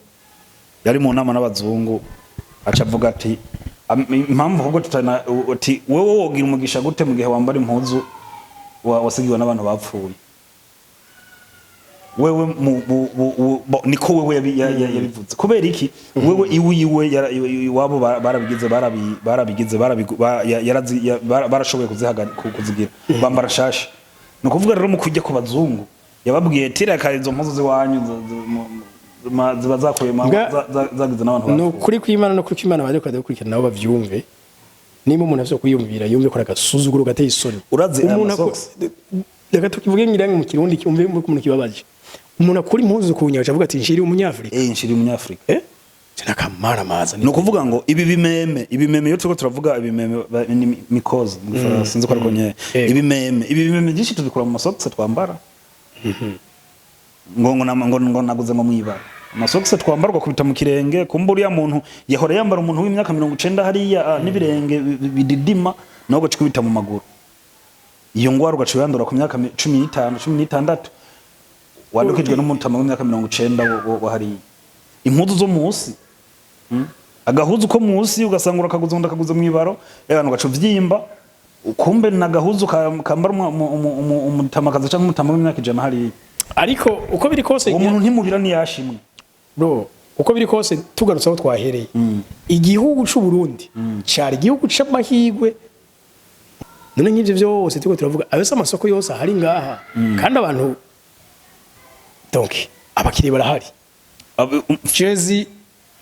yari mu nama n'abazungu, aca avuga ati impamvu ahubwo tutana ati wewe wogira umugisha gute mu gihe wambara impuzu wasigiwe n'abantu bapfuye? Wewe niko wewe yabivuze. Kubera iki? Wewe iwe iwabo barabigize barabigize barashoboye kuzigira bambara shasha. Ni ukuvuga rero mu kujya ku bazungu yababwiye ati reka izo mpuzu ziwanyu ziba zakuye zagize n'abantu Ni bapfuye. ukuri kw'Imana, no kuri kw'Imana baje gukurikirana nabo bavyumve. Nimba umuntu afite kwiyumvira, yumve ko ari agasuzuguro gateye isoni. Urazi aya Umuntu masocks? Reka tukivuge ngira ngo mu Kirundi cyumve ko umuntu kibabaje. Umuntu akura impuzu ku nyanja avuga ati nshiri umunyafrika. Nshiri umunyafrika. Sinakamara maza. Ni ukuvuga ngo ibi bimeme, iyo turiko turavuga ibimeme ni mycose mu Gifaransa, sinzi ko ariko nyene. Ibi bimeme byinshi tubikura mu masocks twambara, ngo naguze ngo mwibara. Amasogisi twambara ugakubita mu kirenge. Kumba uriya muntu yahora yambara, umuntu w'imyaka 90 hariya, n'ibirenge bididima, nawe ugaca ukubita mu maguru. Iyo ngwara ugaca uyandura ku myaka 15, 16, wandukijwe n'umutama w'imyaka 90 wa hariya. Impuzu zo musi, Agahuzu ko musi ugasanga urakaguza, undi akaguza mw'ibaro, abantu ugaca uvyimba. Kumbe nagahuzu kambara umutamakazi canke umutama w'imyaka 100 hariya. Ariko uko biri kose, Uwo muntu ntimubira ntiyashimwe. Bro, uko biri kose, tugarutse aho twahereye, igihugu c'u Burundi cari igihugu c'amahirwe. None nk'ivyo vyose turiko turavuga, ayo si amasoko yose ahari ngaha, kandi abantu, donc abakiriya barahari. Jezi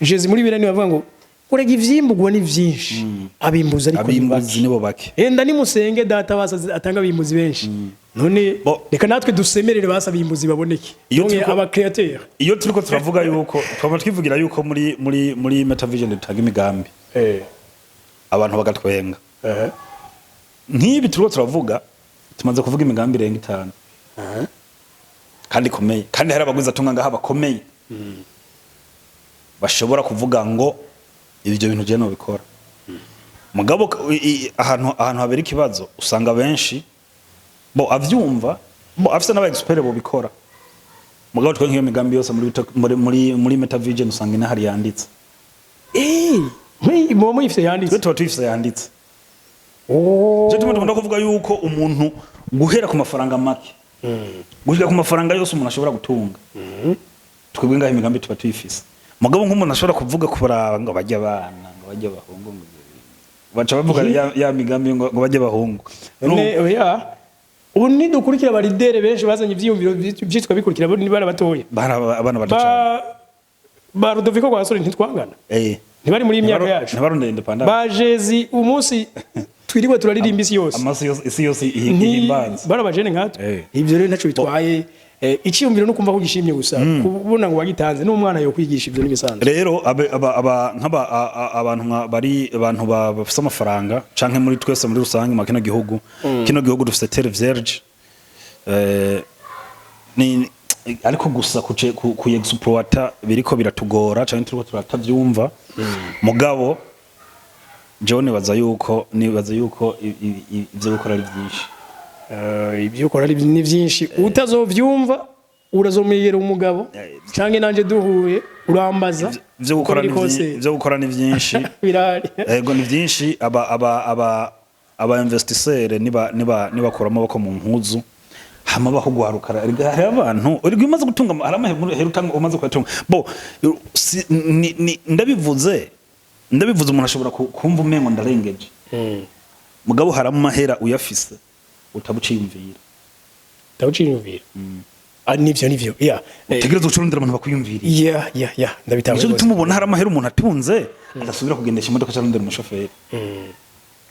jezi muri birani bavuga ngo urega ivyimburwa ni vyinshi, abimbuzi ariko ni Abimbuzi bake. Nibo bake. Enda nimusenge Data basa atanga abimbuzi benshi. None reka natwe dusemerere basa abimbuzi baboneke. Iyo Donc aba créateur. Iyo turiko turavuga yuko twaba twivugira yuko muri Metavision dutanga imigambi, abantu bagatwenga. Nk'ibi turiko turavuga, tumaze kuvuga imigambi irenga itanu kandi ikomeye, kandi hari abagwiza tunga ngaha bakomeye bashobora kuvuga ngo ibyo bintu je nobikora. Mugabo ahantu habera ikibazo, usanga benshi bo avyumva, bo afise n'aba expert bo bikora. Mugabo twe nk'iyo migambi yose muri Metavision usanga inahari yanditse. Muba muyifise yanditse? Twe tuba tuyifise yanditse. Oh. Je tuma kuvuga yuko umuntu guhera ku mafaranga make gushika ku mafaranga yose umuntu ashobora gutunga, twebwe ngaho imigambi tuba tuyifise. Mugabo nk'umuntu ashobora kuvuga kuraba ngo bajya abana, ngo bajya abahungu, ngo baca bavuga ya migambi ngo bajye abahungu. None oya, ubu nidukurikira aba leader benshi bazanye ivyiyumviro vyitwa bikurikira, bo ni bana batoya. Bari abana bato cyane. Ba Rudoviko Rwagasore ntitwangana? Ntibari muri iyi myaka yacu? Ntibarondeye independence? Ba Jezi umunsi twiriwe turaririmba isi yose. Amasi yose, isi yose ihimbanza. Bari abajene nkatwe. Ibyo rero ntaco bitwaye. Iciyumviro no kumva ko gishimye gusa, kubona ngo wagitanze n'umwana yo kwigisha, ibyo n'ibisanzwe. Rero abe, aba, nk'aba abantu nka bari abantu bafise amafaranga canke muri twese muri rusange mu kino gihugu dufise terre vierge, ni ariko gusa kuce ku exploiter biriko biratugora canke turiko turatavyumva. Mugabo jewe nibaza yuko ivyo gukora ari vyinshi. Ibyo ukora ni byinshi, utazovyumva urazomegera umugabo canke nanje duhuye urambaza. Ivyo gukora Uko ni biri kose, ivyo gukora ni vyinshi. Birahari. Ego, ni vyinshi. Aba investisseur niba nibakura amaboko mu mpuzu hama bahugwaruka. Hari abantu uri umaze gutunga, hari amahera utanga umaze kuyatunga bo si, ni, ndabivuze umuntu ashobora kumva umengo ndarengeje. Mugabo hari amahera uyafise utabuciyumvira. Ndawuciyumvira. Ah, nivyo, yeah. Utegereza ucurondera abantu bakwiyumviriye. Yeah, ndabitanga. Nico gituma ubona hari amahera umuntu atunze adasubira kugendesha imodoka cyangwa arondera umushoferi,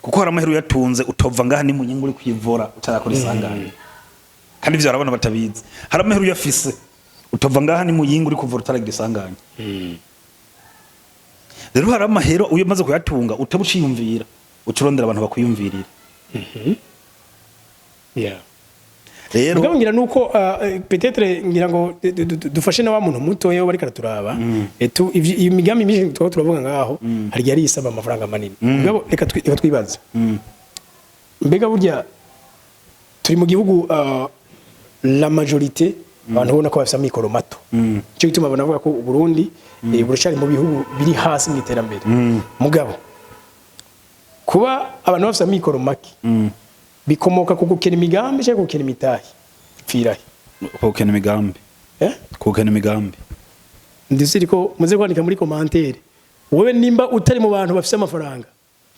kuko hari amahera uyatunze utova ngaha ni mu nyungu uri kwivora utarakora isanganya. Kandi ivyo hari abana batabizi. Hari amahera uyafise utova ngaha ni mu yingu uri kuvura utaragira isanganya. Rero hari amahera uyo umaze kuyatunga utabuciyumvira, ucurondera abantu bakwiyumvirira. Rero Mugabo ngira nuko peut-être ngira ngo dufashe na wa muntu mutoya we bariko araturaba. Iyo migambi myinshi twaba turavuga ngaho, hari igihe ari isaba amafaranga manini. Mugabo reka twibaze, mbega burya turi mu gihugu, la majorité abantu ubona ko bafise amikoro mato. Icyo gituma banavuga ko Burundi buracari mu bihugu biri hasi mu iterambere. Mugabo kuba abantu bafise amikoro make bikomoka ku gukena imigambi cyangwa gukena imitahe? Pfirahe? Kukena imigambi. Eh? Kukena imigambi. Ndiziri ko muze kwandika muri commentaire, wowe nimba utari mu bantu bafise amafaranga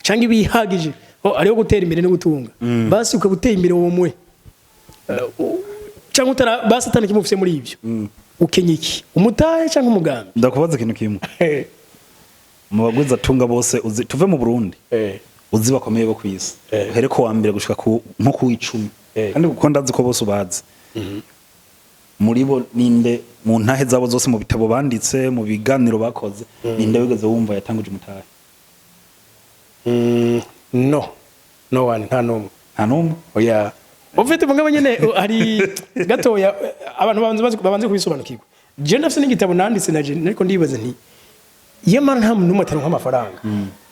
cyangwa ibihagije oh, ariho gutera imbere no gutunga, basi ukaba uteye imbere wowe mwe, cyangwa utara, basi atana kimwe ufise muri ibyo, ukenye iki? Umutahe cyangwa umugambi? Ndakubaza ikintu kimwe. Mu bagwiza tunga bose uzi, tuve mu Burundi, uzi bakomeye bo kwisi, uhere ko wa mbere gushika ku nko ku 10, kandi kuko ndazi ko bose ubazi, muri bo ninde mu ntahe zabo zose, mu bitabo banditse, mu biganiro bakoze, ninde wigeze wumva yatanguje umutahe? No, no one, nta n'umwe. Nta n'umwe. Oya, ufite mugabo nyene hari gatoya, abantu babanze kubisobanukirwa. Je ndafise n'igitabo nanditse na je, ariko ndibaza nti yamara nta muntu n'umwe ataronka amafaranga,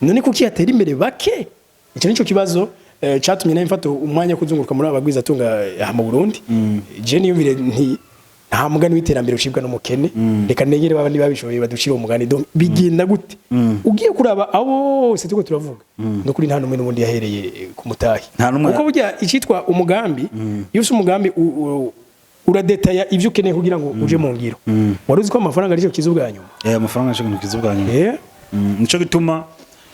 none kuki yatera imbere bake? Icyo nico kibazo catumye nawe mfata umwanya wo kuzunguruka muri aba bagwizatunga aha mu Burundi. Je niyumvire nti nta mugani w'iterambere ucibwa n'umukene, reka negere babandi babishoboye baducire uwo mugani. Donc bigenda gute? Ugiye kuraba abo bose turiko turavuga, nukuri nta n'umwe n'ubundi yahereye ku mutahe. Nta n'umwe. Kuko burya icitwa umugambi, iyo ufise umugambi uradetaya ivyo ukeneye kugira ngo uje mu ngiro. Wari uzi ko amafaranga aricyo kiza ubwa nyuma? Amafaranga nico kintu kiza ubwa nyuma.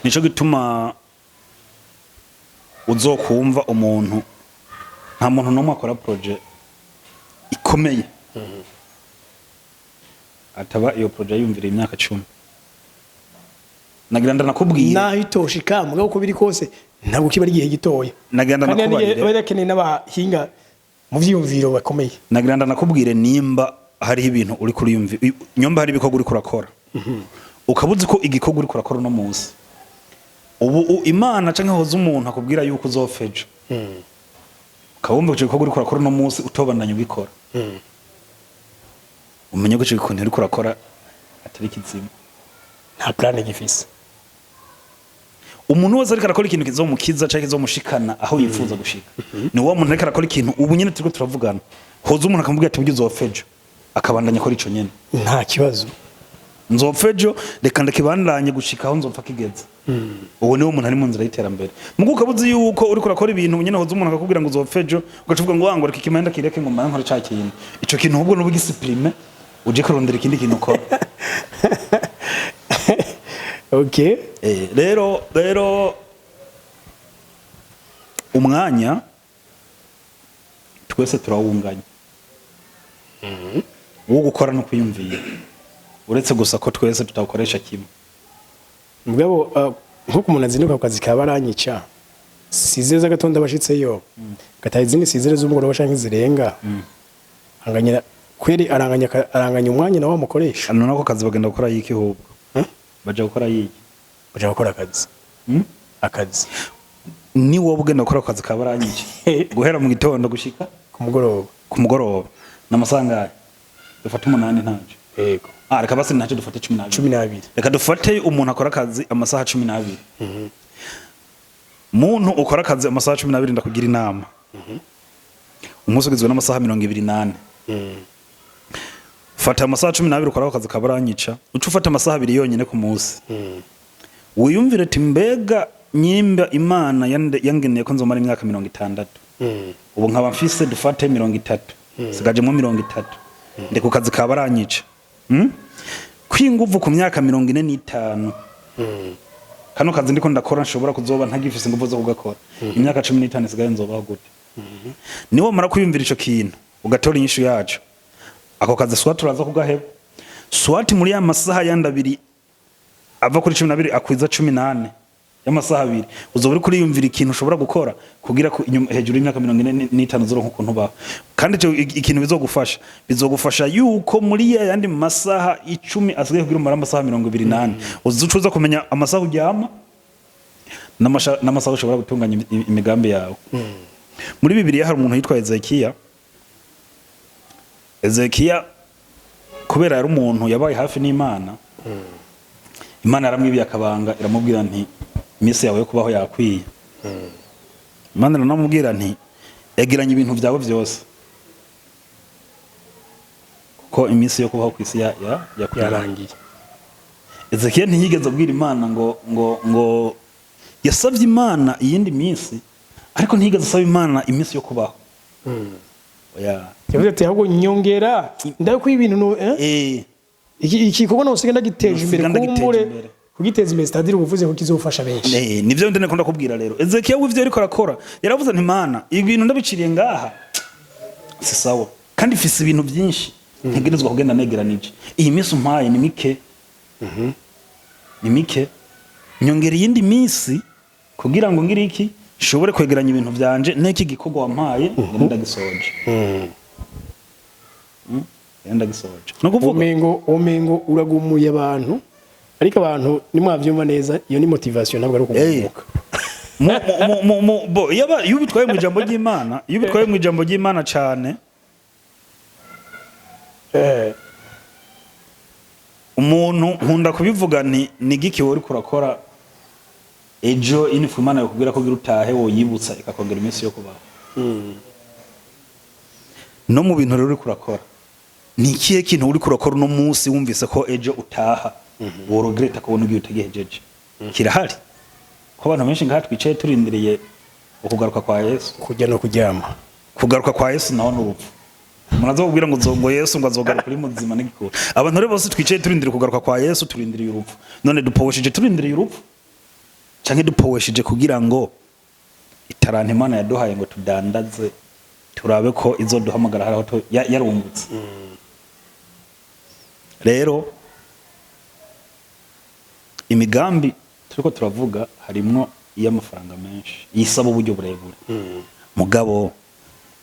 Nico gituma uzokumva umuntu, nta muntu n'umwe akora projet ikomeye ataba iyo projet yumvira imyaka 10. Nagira ndanakubwira. Naho itoshika, mugabo uko biri kose ntabwo kiba ari igihe gitoya. Nagira Kandi hari n'igihe ndanakubarire. baba bakeneye n'abahinga mu vyiyumviro bakomeye. Nagira ndanakubwire, nimba hariho ibintu uri kuriyumva, nyomba hari ibikorwa uri kurakora, ukaba uzi ko igikorwa uri kurakora uno munsi ubu Imana canke hoza umuntu akubwira yuko uzopfa ejo, ukaba wumva ico gikorwa uri kurakora uno munsi utobandanya ubikora, umenye ko ico gikorwa uri kurakora atari kizima. Nta plan gifise. Umuntu wese ariko arakora ikintu kizomukiza canke kizomushikana aho yifuza gushika, ni wa muntu ariko arakora ikintu ubu nyene turiko turavugana, hoza umuntu akamubwira ati burya uzopfa ejo, akabandanya akora ico nyene. Nta kibazo. Nzopfa ejo, reka ndakibandanye gushika aho nzopfa kigeze. Uwo niwo muntu ari mu nzira y'iterambere. Mugu ukaba uzi yuko uriko urakora ibintu nyene, hoza umuntu akakubwira ngo uzopfa ejo, ugaca uvuga ngo wango reka ikimenda kireke ngo mbanze nkore ca kintu. Ico kintu ahubwo nubu gisupprime, uje kurondera ikindi kintu ukora. Rero umwanya twese turawunganya wo gukora no kwiyumvira, uretse gusa ko twese tutawukoresha kimwe. Mugabo nkuko umuntu azinduka ku kazi kaba aranyica 6h z'agatondo, abashitseyo gataha izindi 6h z'umugoroba canke zirenga, anganya kweri, aranganya umwanya nawe wamukoresha. None ako kazi bagenda gukora yiki ahubwo? Baja gukora yiki? Baja gukora akazi. Akazi. Ni wowe ugenda gukora ako kazi kaba aranyica guhera mu gitondo gushika ku mugoroba. Ku mugoroba ni amasaha angahe? Dufate 8, ntaco. Yego. Ah, reka basi ntacyo, dufate 12. 12. Reka dufate umuntu akora akazi amasaha 12. Muntu ukora akazi amasaha 12, ndakugira inama. Umunsi ugizwe n'amasaha 24. Fata amasaha 12 ukora ako kazi kabaranyica, uca ufata amasaha 2 yonyine ku munsi, wiyumvire ati mbega nyimba Imana yangeneye ko nzomara imyaka 60, ubu nkaba mfise dufate 30, sigajemo 30, ndi ku kazi kabaranyica, Kwinguvu ku myaka 45 kano kazi ndiko ndakora nshobora kuzoba ntagifise inguvu zo kugakora, imyaka 15 isigaye nzobaho gute? Niwo mara kwiyumvira ico kintu, ugatora inyishu yaco, ako kazi soit uraza kugaheba, soit muri ya masaha yandi abiri ava kuri 12 akwiza 14 y'amasaha 2, uzoba uri kuriyumvira ikintu ushobora gukora kugira ko hejuru y'imyaka 45 uzoronka ukuntu ubaho. Kandi ico ikintu bizogufasha yuko muri ya yandi masaha 10 asigaye kugira umara amasaha 24, uzoca uza kumenya amasaha uryama n'amasaha ushobora gutunganya imigambi yawe. Muri Bibiliya hari umuntu yitwa Ezekiya. Ezekiya, kubera yari umuntu yabaye hafi n'Imana, Imana yaramwibiye akabanga, iramubwira nti iminsi yawe yo kubaho yakwiye. Imana iranamubwira nti egeranya ibintu byawe byose kuko iminsi yo kubaho ku isi yakwiye. Yarangiye. Ezekiya ntiyigeze abwira Imana ngo yasabye Imana iyindi minsi, ariko ntiyigeze asaba Imana iminsi yo kubaho. Oya. Yavuze ati ahubwo nyongera ndabiko ibintu no iki gikorwa nosiga ndagiteje imbere. Nosiga ndagiteje Kumbure imbere. kugiteza imbere, c'est-à-dire ubuvuze ko kizofasha benshi. Nivyo ndene kunda kubwira rero. Ezekiya w'ivyo ariko arakora, yaravuze nti Mana, ibintu ndabiciriye ngaha si sawa, kandi mfise ibintu byinshi ntegerezwa kugenda negeranije. Iyi minsi umpaye ni mike, ni mike, nyongera iyindi minsi kugira ngo ngire iki, nshobore kwegeranya ibintu vyanje n'iki gikorwa wampaye ngende ndagisoje. Ngende ndagisoje, no kuvuga Umengo uragumuye abantu, ariko abantu nimwavyumva neza, iyo ni motivation, ntabwo ari ukugumuka. Bo iyo ubitwaye mu ijambo ry'Imana, iyo ubitwaye mu ijambo ry'Imana cane. Umuntu nkunda kubivuga nti ni giki wowe uriko urakora ejo inifu Imana yakubwira ko ugira utahe, woyibutsa ikakongera iminsi yo kubaho. No mu bintu rero uriko urakora, ni ikihe kintu uriko urakora uno munsi wumvise ko ejo utaha worogreta kubona ugiye utagihejeje? Kirahari ko abantu benshi ngaha twicaye turindiriye ukugaruka kwa Yesu. Kurya no kuryama. Kugaruka kwa Yesu naho n'urupfu. Umuntu azokubwira ngo ngo Yesu ngo azogaruka uri muzima n'igikuru. Abantu rero bose twicaye turindiriye kugaruka kwa Yesu, turindiriye urupfu. None dupowesheje turindiriye urupfu, canke dupowesheje kugira ngo itarantu Imana yaduhaye ngo tudandaze, turabe ko izoduhamagara haraho yarungutse? Rero imigambi turiko turavuga harimwo iy'amafaranga menshi, yisaba uburyo burebure. Mugabo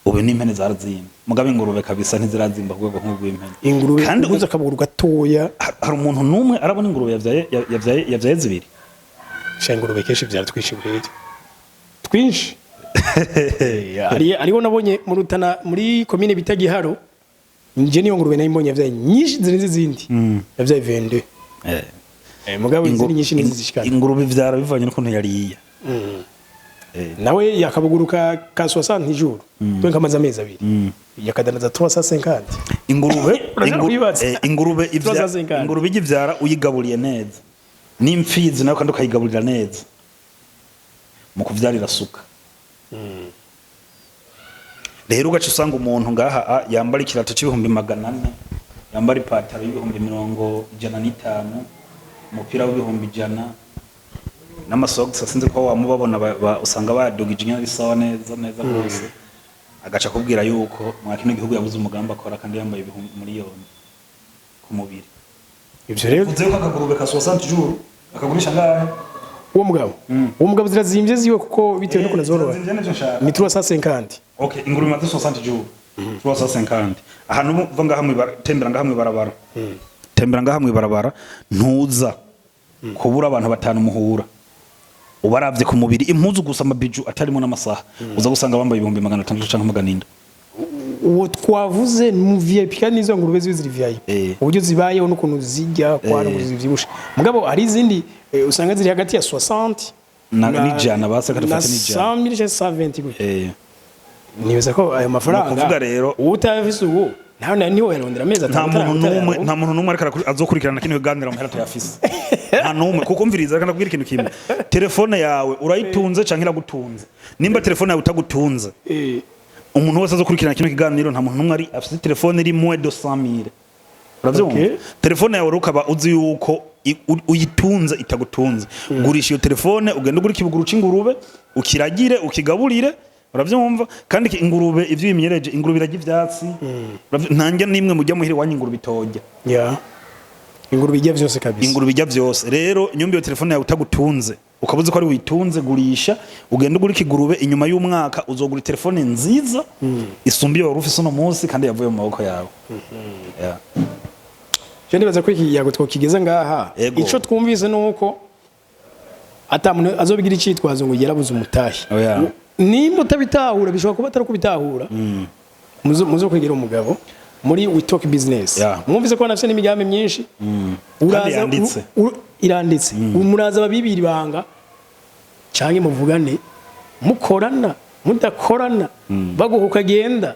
ubu n'impene zarazimba, mugabo ingurube kabisa ntizirazimba ku rwego nk'urw'impene. Ingurube Kandi uguze akabuguru gatoya. Hari umuntu n'umwe arabona ingurube yavyaye zibiri? Sha, ingurube kenshi vyara twinshi kweri, twinshi. Hariho nabonye mu Rutana, muri komine bita Giharo. Nje niyo ngurube nayo mbonye yavyaye nyinshi zirenze izindi, yavyaye 22. Mugabo izindi nyinshi ntizishikana. Ingurube ivyara bivanye n'ukuntu yariye. Nawe yakabuguru ka 60 jours, donc kamaze amezi 2, yakadanaza 350. Ingurube Urashobora kuyibaza. Ingurube 350. Ingurube ijya ivyara uyigaburiye neza, n'imfizi nayo kandi ukayigaburira neza, mu kuvyara irasuka. Rero ugaca usanga umuntu ngaha yambara ikirato c'ibihumbi 400, yambara ipataro y'ibihumbi 105, umupira w'ibihumbi 100 n'amasogisi, sinzi ko wamubabona, usanga bayadugije inyana bisawa neza neza rwose, agaca akubwira yuko mwa kino gihugu yabuze umugambi akora, kandi yambaye ibihumbi miliyoni ku mubiri. Ivyo rero Uvuze ko akagurube ka 60 jours akagurisha ngahe? Uwo mugabo zirazimvye ziwe, kuko bitewe n'ukuntu azorora. Zirazimvye, nivyo nshaka. Ni 350. Okay, ingurube imaze 60 jours, 350. Ahantu uva ngaha mwibara, tembera ngaha mwibarabara, tembera ngaha mwibarabara, ntuza kubura abantu batanu muhura ubaravye ku mubiri, impuzu gusa, amabiju atarimo n'amasaha, uza gusanga bambaye 600,000 canke 700. Uwo twavuze ni mu VIP, kandi n'izo ngurube ziba ziri VIP, uburyo zibayeho n'ukuntu zijya kwana ngo zivyibushe. Mugabo hari izindi usanga ziri hagati ya 60 n'ijana, basi reka na dufate n'ijana. 100 120 gutyo. Nibaza ko ayo mafaranga Ni ukuvuga rero- uwo utayafise ubu nawe niho yarondera amezi Nta 5 muntu n'umwe, nta muntu n'umwe ariko azokurikirana kino kiganiro amahera tuyafise, nta n'umwe. Kuko umviriza, reka ndakubwira ikintu kimwe: telefone yawe urayitunze canke iragutunze? Nimba telefone yawe itagutunze, umuntu wese azokurikirana kino kiganiro, nta muntu n'umwe ari afite telefone iri moins de 100,000, uravyumva? Okay. Telefone yawe rero ukaba uzi yuko uyitunze itagutunze, gurisha iyo telefone, ugende ugura ikibuguru c'ingurube, ukiragire, ukigaburire, uravyumva? Kandi ingurube ivyo uyimenyereje, ingurube irarya ivyatsi. Ntanjya nimwe mujya muhira iwanyu ingurube itojya. Ya, ingurube ijya vyose kabisa. Ingurube ijya vyose. Rero nyumba iyo telefone yawe utagutunze, ukaba uzi ko ari witunze, gurisha, ugende ugura ikigurube. Inyuma y'umwaka uzogura telefone nziza isumba iyo wari ufise uno munsi, kandi yavuye mu maboko yawe. Yeah. Je ndibaza ko iki yago twokigeza ngaha. Ego. Ico twumvise nuko ata muntu azobigira icitwazo ngo yarabuze umutahi. Oya. Nimba utabitahura, bishobora kuba atari kubitahura, muzo kwegera umugabo muri We Talk Business. Mwumvise ko banafise n'imigambi myinshi. Kandi yanditse. Iranditse. Muraza babibira ibanga canke muvugane, mukorana, mudakorana, baguha ukagenda.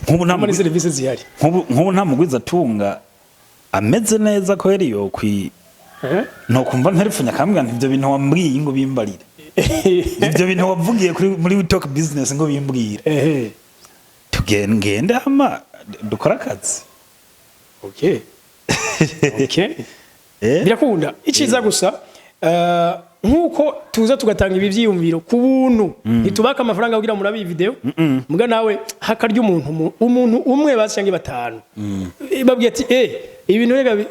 Nk'ubu nta Muri serivisi zihari. Nk'ubu nta mugwiza atunga ameze neza ko yari yo kwi Eh? No kumva ntaripfunya akambwira nti ibyo bintu wambwiye ngo bimbarire, ibyo bintu wavugiye kuri muri We Talk Business ngo bimbwire, tugende, ngende hama dukore akazi. Okay. Eh? Birakunda. Iciza gusa, nkuko tuza tugatanga ibi vyiyumviro ku buntu, ntitubaka amafaranga kugira murabe iyi video. Muga nawe hakarya umuntu umuntu umwe basi canke batanu. Babwiye ati ibintu rega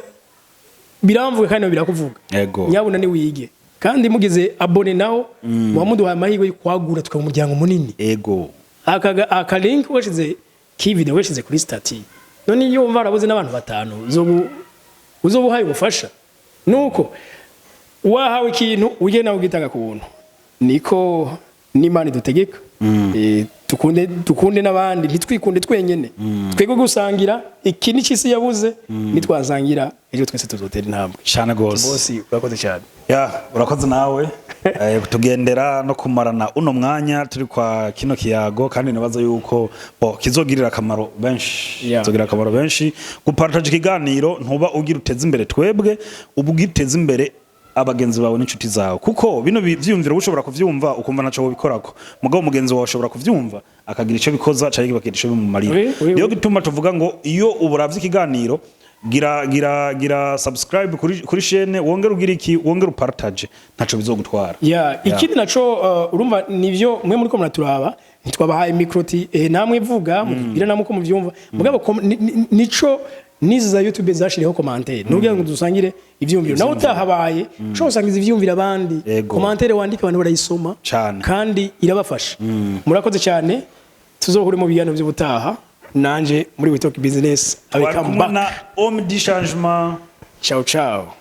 biramvuga kandi birakuvuga. Ego. Nyabuna ni wige, kandi mugize abonné naho muba muduhaye amahirwe yo kwagura, tukaba umuryango munini. Ego. Aka link washize ki video, washize kuri statut, none iyo wumva arabuze n'abantu batanu uzobu uzobuhaye ubufasha, nuko wahawe ikintu ugenda ugitanga ku buntu niko. n'Imana idutegeka. Dukunde n'abandi, ntitwikunde twenyene. Twebwe gusangira iki ni cy'isi yabuze, nitwasangira ejo twese tuzotera intambwe. Cyane gose. Bosi, urakoze cyane. Ya, urakoze nawe kutugendera no kumarana uno mwanya turi kwa kino kiyago, kandi nibaza yuko bo kizogirira akamaro benshi. Kizogirira akamaro benshi. Gupartaje ikiganiro, ntuba ugira uteze imbere twebwe, uba ugira uteze imbere abagenzi bawe n'inshuti zawe, kuko bino vyiyumviro ushobora kuvyumva ukumva ntaco wobikorako, mugabo mugenzi wawe ashobora kuvyumva akagira ico bikoza canke bakagira ico bimumarira. Oui, oui, Niyo oui. gituma tuvuga ngo iyo uburavye ikiganiro, gira subscribe kuri chaîne, wongere ugira iki, wongere upartage, ntaco bizogutwara. Ya, ikindi naco, urumva nivyo mwe muri ko muraturaba, ntitwabahaye micro ti namwe vuga mutubwire namwe uko muvyumva, mugabo nico nizi za YouTube zashiriyeho commentaire, nugira ngo dusangire ivyumviro. Nawe utahabaye ushobora gusangiza ivyumviro abandi. Commentaire wandika abantu barayisoma Cane. kandi irabafasha. Murakoze cyane, tuzohure mu biganiro by'ubutaha nanje muri We Talk Business. Twari kumwe Abekamba. na Homme du Changement. Ciao ciao.